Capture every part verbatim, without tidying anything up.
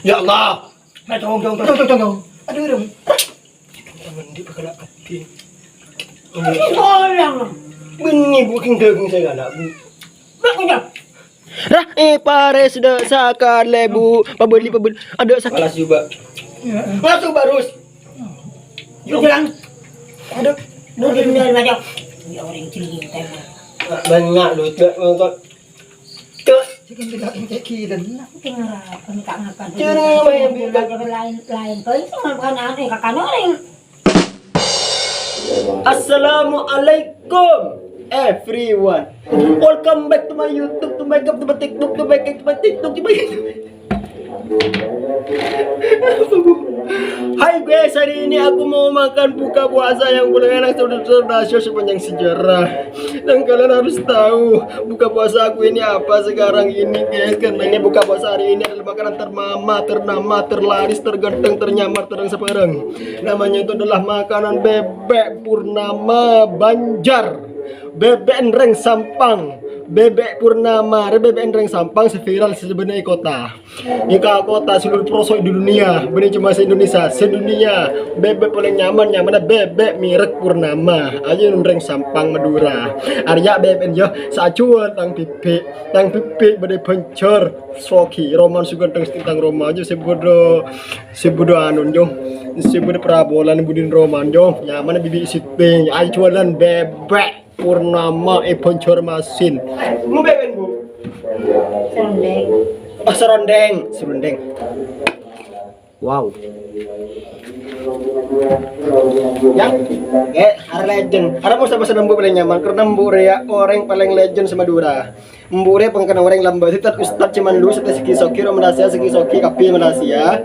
Ya Allah. Aduh, dong, dong, dong, dong, dong. Aduh, dong. Mandi bakal mati. Tolong. Mani bukan daging saya anak, Bu. Bak, udah. Rah, eh, pares dek sakale, Bu. Pabeli, pabeli. Ada sakit. Malas juga. Masuk barus. Yuk, bilang. Aduh. Lu di luar aja. Ya, orang cerita. Banyak duit, Bak, nonton. Cus. Jangan bilang kayak gini. Aku dengar apa, minta ngapain? Jangan main bilang. Lain, lain. Kau itu bukan aneh, kakak orang. Assalamualaikum, everyone. Welcome back to my YouTube, to my, to my TikTok, to my, to my TikTok, to my YouTube. Hai guys, hari ini aku mau makan buka puasa yang paling enak sepanjang sejarah. Dan kalian harus tahu, buka puasa aku ini apa sekarang ini, guys. Karena ini buka puasa hari ini adalah makanan ternama, ternama, terlaris, terganteng, ternyamar, terang sebarang. Namanya itu adalah makanan bebek purnama Banjar. Bebek Enreng Sampang. Bebek purnama, bebek Enreng Sampang seviral sebenarnya kota. Ika kota seluruh pelosok di dunia, bukan cuma se-Indonesia, sedunia. Bebek paling nyaman, nyamannya bebek merek Purnama. Aja Enreng Sampang Madura. Arya bebek yo, sajuan tang bibik, tang bibik bade Banjar. Sogi, Roman Suganteng tang Roma aja se bodo, se bodo anu jo, se bodo Prabolan budin Roman jo. Nyaman bibik siping, aja jualan bebek. Purnama e Banjarmasin. Ngombe ben, Bu? Serondeng. Oh, serondeng, serondeng. Wow. Ya, are legend. Are mau sama seneng Bu paling nyaman karena Mbok re ya oreng paling legend se Madura. Mbok re pengkena oreng lamba, ustad, ustad cuman lu, sete segi sogi, ro Malaysia, segi sogi, kabeh Malaysia.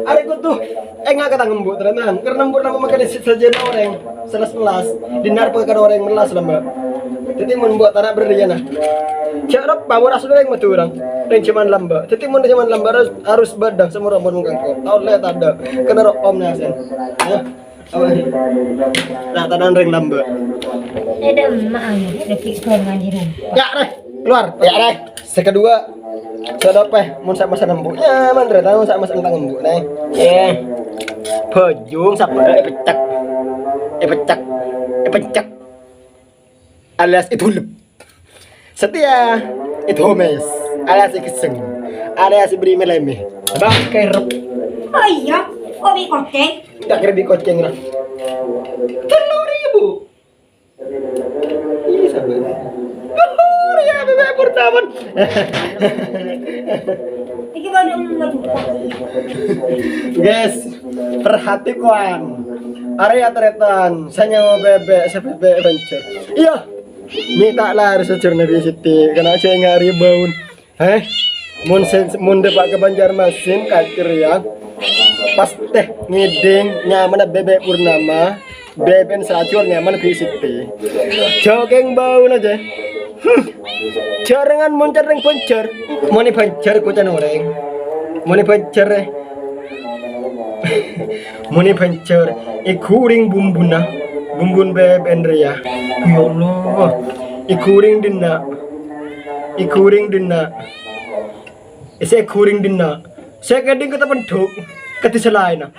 Are kudu enga' ka tang Mbok tenan, karena Mbok napa makane sajana oreng. Selas-selas, dinar pengkana oreng melas lamba. Dadi mon Mbok tana berliana. Jek rep pamor asli oreng Madura. Reng jaman lamba. Dadi mon jaman lamba harus, harus badha semoro mon kangko. Tau le tanda. Kena rok om nasen. Ya. Apa? Nah, tana reng lamba. Ada emak anu, ada pikir ngaji. Ya, reh. Keluar. Ya, reh. Se kedua, sodopeh, mun sama seneng Bu. Nyaman, reh, tau sama seneng Bu, neh. Eh. Bojong sapa? Eh, pecek. Eh, pecek. Eh, pecek. Alias itu lep. Setia. Itu homes. Alias ikiseng. Alias beri meleme. Bang kerep. Oh iya, kopi koceng. Tak kerbi koceng lah. Telur ribu. Iya, sabar. Yuhu, ya, bebek pertama. Iki baru mau. Guys, perhatikan. Area tretan, saya nyawa bebek, sebebek rancak. Iya. Ini tak lari sejarah Nabi Siti, kena saya ngari baun. Heh, mun sen, mun depak ke Banjarmasin, kacir ya. Pas teh ngiding, nyaman bebek purnama, beben sajol nyaman bi siti. Jogeng bau aja. Hmm. Jarangan moncar reng Banjar. Moni Banjar kocan oreng. Moni Banjar eh. Moni Banjar. Ikuring bumbuna. Bumbun beben ria. Ya Allah. Ikuring dinna. Ikuring dinna. Ese kuring dinna. Saya keding kata penduk. Kati selaina.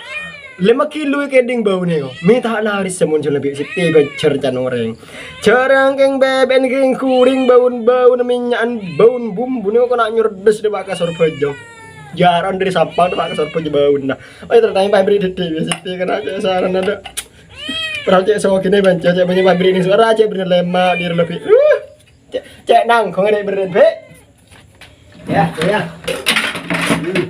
Lima kilo keding bau nih. Minta laris semun lebih siti Banjar can oreng. Jarang keng beben keng kuring baun-baun minyakan baun bumbu nih kena nyerdes di Pak Kasur Bajong. Jarang dari sampah di Pak Kasur Bajong baun nah. Oh, ternyata yang pabrik dede siti kena cek saran ada. Pernah cek so gini Banjar cek banyak pabrik ini suara cek bener lemak di lebih. Uh. Cek, cek nang, kong ada bener, Be. Ya, ya. Hmm.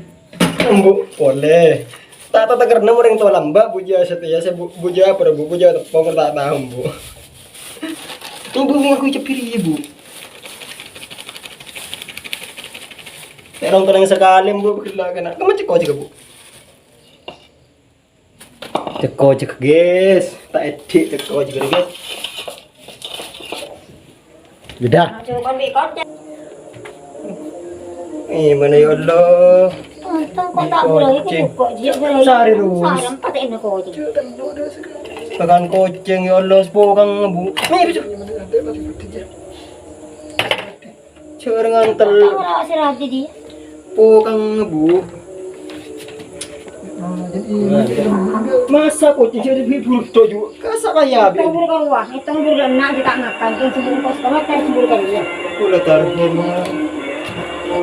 Embu, boleh. Tak, tak, tak, karena orang tua lamba, buja setia, saya bu-, buja apa, Bu? Buja tepung, tak tahu, Bu. Embu, ini aku cepiri, Bu. Nek orang tua yang sekali, Bu, gila kena. Kamu cek kau juga, Bu. Teko cek, guys. Tak edit teko cek, guys. Udah. Eh, mana ya Allah? Untung kok tak boleh Koceng. Buka, Ji. Sari terus. Sarang pakai ini koceng. Tekan koceng ya Allah, sepokang, Bu. Nih, Bu. Jhâ' rèng ngantel. Ora sè rajâ, Di. Pokang, Bu. Masa kocèng sè diburu toju'? Kasa kaya abis. Buru ka luar, itu buru lemak, kita makan, kan buru kos, kan buru kali ya. Kula tarhim.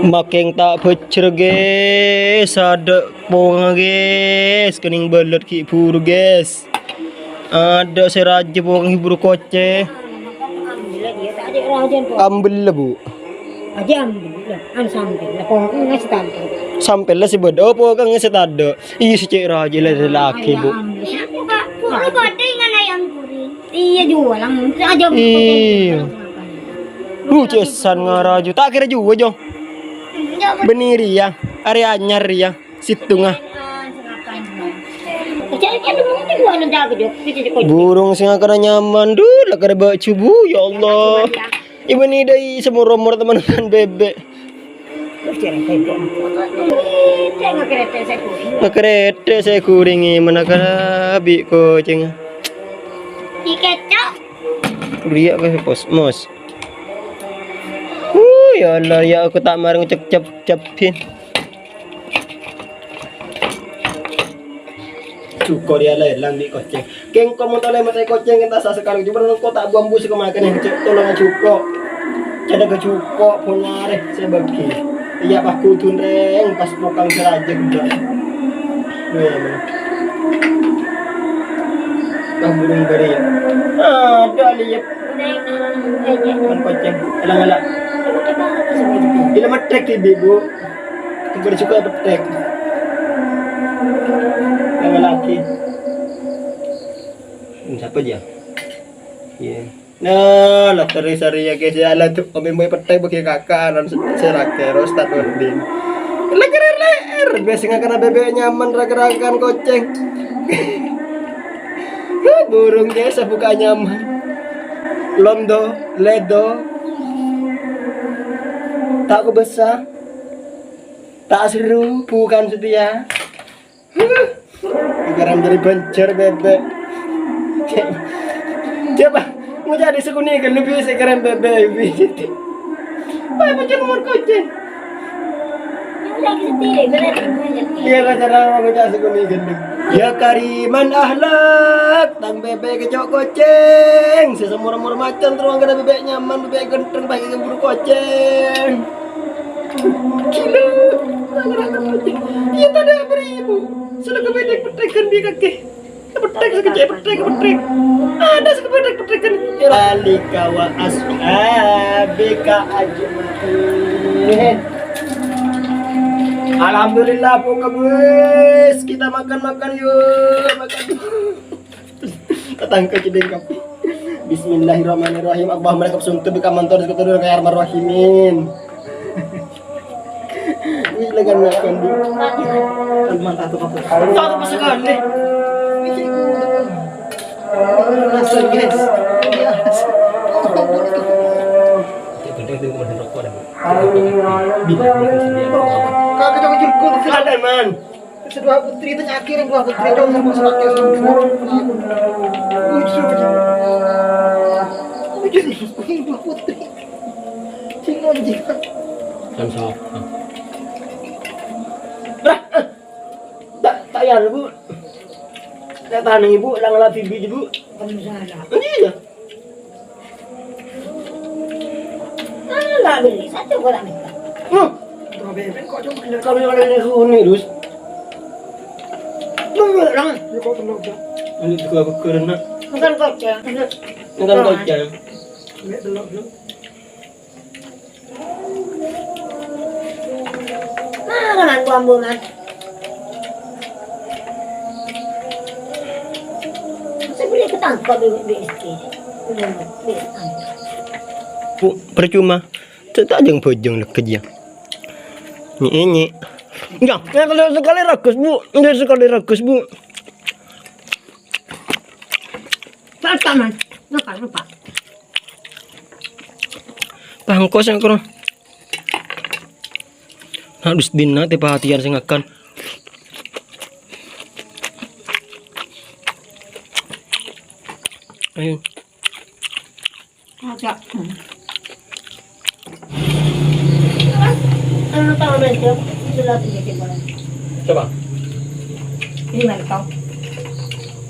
Makèng ta' bhâjjher, guys. Adâ' ponga, guys. Kènèng bâlât ghi' buru, guys. Adâ' sè rajâ ponga ghi' buru kocèng. Ambil, Bu. Aja ambil, anu sampel, lah, pokoknya ngasih tampil. Sampel lah sè bâdâ, pokoknya sè tadâ'. Iyâ, sè cè' rajâ la lelaki, Bu. Ayo, ambil. Aku, Kak. Aku bâdâ ngan ayam goreng. Iya, jual, Ang. Aja ambil. Iyâ. Lu cèsan ngaraju. Ta' kèra jual, Jong. Enggak, Bu. Bânnè rèya. Arè anyar rèya. Sèttonga. Burung sè ngakana nyaman, duh, la kèra bâjâ, Bu, ya Allah. Ibâ nè dâi somor-omor teman-teman bebek. Ngakrètè' sè ghuring, mana kèra bi' kocèng. Rèya' ka kosmos. Uh, ya Allah, ya aku ta' marèng cep-cep-cepin. Jhuko' rèya la èlang bi' kocèng. Kèng ko' mon tolè matè kocèng, ènta' sa-, sakalè, coma engko' ta' bu-ambu sè kamakan, cè' tolong jhuko'. Cè' dâ' ka jhuko', pon arè sè bâgi. Iyâ, pas kudun rèng, pas pokang sè rajâ ghellâ'. Duh, ya, men. Pas burung bâri'. Adâ' liyep. Mon kocèng, èlang-èlang. Ila mettek dhibi', Bu. Engko' suka petek. Yang lagi. Hmm, siapa dia? Iya. Nah, lah terus hari ya, guys, ya, lah tuh, komen boy petek bagi kakak, non se-, serake, Rostat Nurdin. Leker-leker, biasa ngakana bebek nyaman, rak-rakan kocèng. Huh, burung, guys, buka nyaman. Londo, ledo. Tak kebesa. Tak seru, bukan setia. Sekarang jadi banjar bebek. Coba, mau jadi sekuni kan lebih sekarang bebek. Apa macam umur kocèng? Iya, pacaran mau ngucap sekuni kan. Ya kariman akhlak, tang bebek kecok kocèng. Sesumur-umur macan terus angkat bebek nyaman, bebek ganteng, pakai buru kocèng. Gila. Iya, tadi apa ibu? Sudah kebedak petekan di kaki. Petek, sekecil petek, petek. Ada sekepedek petekan. Alika wa ashabika ajma'in. Alhamdulillah, buka, guys. Kita makan-makan yuk, makan. Tetangga cedeng kape. Bismillahirrahmanirrahim. Allahumma lakab suntu bika mantor bika tudur kaya armar rahimin. Wis, lengan makan, Bu. Kan mantap tuh, Pak. Satu pas sekali. Rasa, guys. Iya. Kakak jangan jengkol. Ada, man. Sedua putri itu nyakirin dua putri dong, sama sepake sama. Lucu, lucu. Lucu, dua putri. Sing ngonjing. Kan salah. Lah, eh. Tak, tak ya, Bu. Tak tanang Ibu, lang la bibi, Bu. Kan salah. Iya. Enggak beli, satu gua tak minta. Huh. Kalau yang ada ini suni, Dus. Lu, lu, lang. Ya, kok tenang, Cak? Ini juga beker, nak. Bukan kocang. Bukan kocang. Ini telur, Cak. Mana, man, gua ambil, man? Saya beli ketangkep di, di S T. Udah, beli ketangkep. Bu, percuma. Cek ta' jeng-bajeng lè kejjhâ. Nyè'-nyè'. Ya, ya, kalau sekali rakus, Bu. Nggak sekali rakus, Bu. Saka, man. Lupa, lupa. Pangkos yang kurang. Harus dina tepatian sing akan. Ayo. Agak. Hmm. Coba. Ini mentong.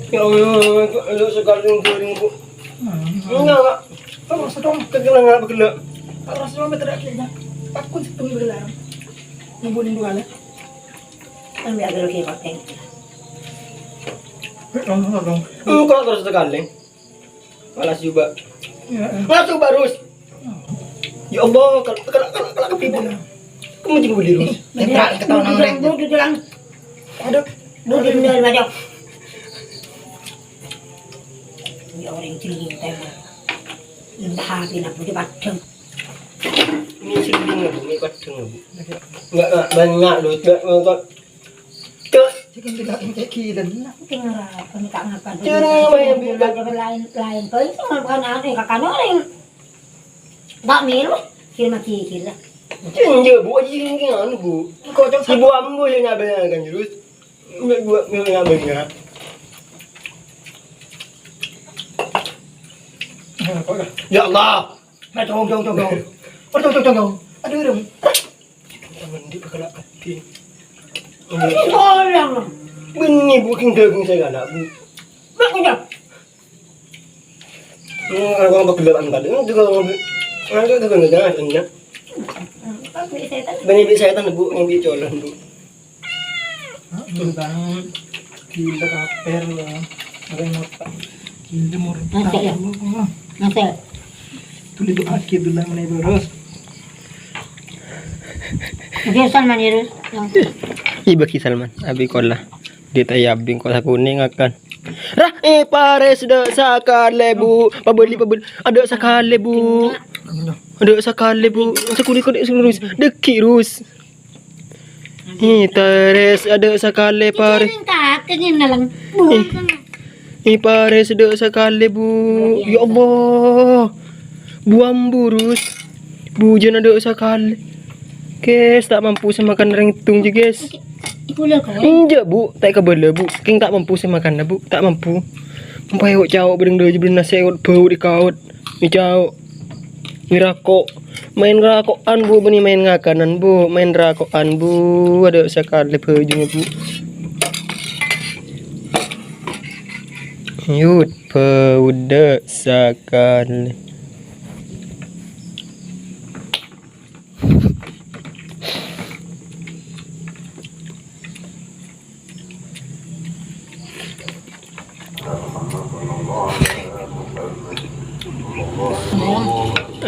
Ya Allah, ya Allah, sekali yang goreng, Bu. Enggak, enggak. Terus dong. Kegelang apa gelak? Terus dong, betul akhirnya. Takut setengah gelak. Nunggu-nunggu aja. Ambil aja lagi pakai. Enggak, terus sekali. Malas juga. Malas juga, Rus. Ya Allah, kalau, kalau, kalau, kalau ketipu. Kamu juga beli, Rus. Aduh, budi, budi, budi. Ya, orang cerita. Entah, pindah budi padang. Ini sih, ini, ini padang, Bu. Enggak, enggak, banyak, loh. Enggak, enggak, enggak. Cek. Cek yang tidak, yang kayak gila, nah. Tapi ngapa, minta ngapa? Jangan main, Bu. Lain, lain. Kau itu bukan aneh, kakak orang. Tak milu, kira mati gila. Jangan, ya, Bu, aja ini anu, Bu. Kau cok ibu ambo yang nyabayakan, terus. Enggak, gua, enggak, enggak, enggak. Ya Allah. Nah, cong, cong, cong, cong. Aduh, cong, cong, cong. Aduh, aduh. Temen di bakal ati. Tolong. Bini booking daging saya anak, Bu. Mak, udah. Hmm, aku bakal tadi. Ini juga, nanti juga nggak jelas, ini. Tapi setan. Bini bi setan, Bu, yang bi colon, Bu. Hah, bukan. Gila kaper lo. Ada yang murtad. Gila murtad. Masuk ya? Masuk. Tulis doa gitu lah, mulai terus. Oke, Salman ya, Rus. Ih, bagi Salman, abi kola. Di tayabing kok sakuning akan. Rah, eh, pares dek sakale, Bu. Pabeli, pabeli. Ada sakale, Bu. Ada sakale, Bu. Sakuning kok dek Rus. Deki, Rus. Ih, teres ada sakale, pare. Ih, ih, pare sedek sakale, Bu. Ya Allah. Buam burus. Bujan ada sakale. Guys, tak mampu semakan rengtung je, guys. Enggak, Bu. Tak kabala, Bu. King tak mampu semakan, Bu. Tak mampu. Sampai kok cawok bedeng doji bedeng nasi kok bau di kaut. Ni cawok. Ni rako'. Main rako'an, Bu. Bani main ngakanan, Bu. Main rako'an, Bu. Ada sakale bajungnga, Bu. Yut, bau dek sakale.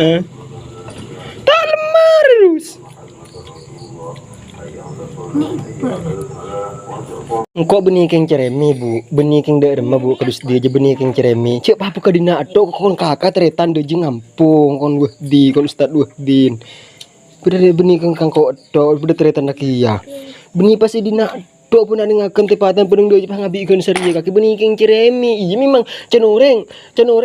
Eh. Tak lemah terus. Engko' bânnè kèng cerèmè, Bu. Bânnè kèng dâ' remma, Bu, kadus dhi jâ bânnè kèng cerèmè. Cè' pabuka dinna' tok kon kaka tarètan dâ' jâ ngampong kon Wahdi, kon Ustad Wahdin. Bâdâ bânnè kèng kangko' tok, bâdâ tarètan kèya. Bânnè pas è dinna' tok pon adhingngagân tepatan bânnè dâ' jâ pas ngabi' ghân sarèya kakè bânnè kèng cerèmè. Iyâ, memang can orèng, can orèng.